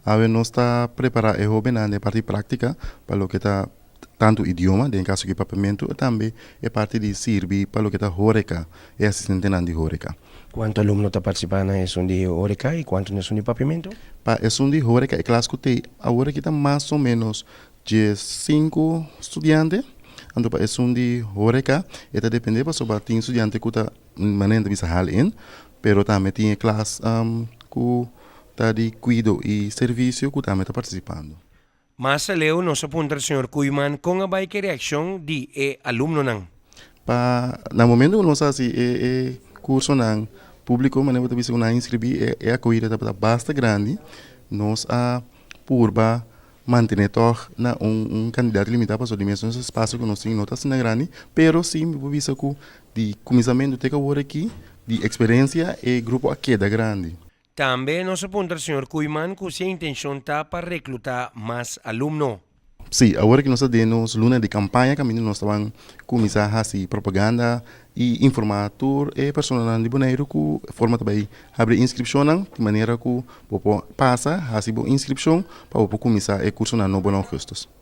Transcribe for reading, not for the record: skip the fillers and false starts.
Awe nos ta prepará e hóbennan den parti práktika pa loke ta tantu idioma, den kaso aki papiamentu, i tambe e parti di sirbi pa loke ta horeca, e asistentenan di horeca. Kuantu alumno ta partisipá na esun di horeca i kuantu na esun di papiamentu? Pa esun di horeca e klas ku t'ei awor aki ta mas o ménos 15 studiante. Anto pa esun di horeca e ta dependé pasobra tin studiante ku ta manera nan ta bisa hal in, pero tambe tin e klas ku ta di kuido i servisio ku tambe ta partisipando. Mas aleu nos a puntra señor Koeiman kon a bai ku e reakshon di e alumnonan. Pa na momento ku nos a hasi e e kursonan públiko manera bo ta bisa ku nan a inskribí e e akohida tabata basta grandi, nos a purba mantené tòg na un un kantidat limitá pasobra di mes nos espasio ku nos tin no ta asina grandi, pero sí mi por bisa ku di kuminsamentu te ku awor aki di eksperensia e grupo a keda grandi. Tambe nos a puntra señor Koeiman ku si e intenshon ta pa reklutá mas alumno. Sí, awor ki nos ta den nos luna di kampaña kaminda nos ta ban kuminsá hasi propaganda i informá tur e personanan di Boneiru ku forma ta bai habri inskripshonnan di manera ku bo por pasa hasi bo inskripshon pa bo por kuminsá e kursonan nobo na ougùstùs.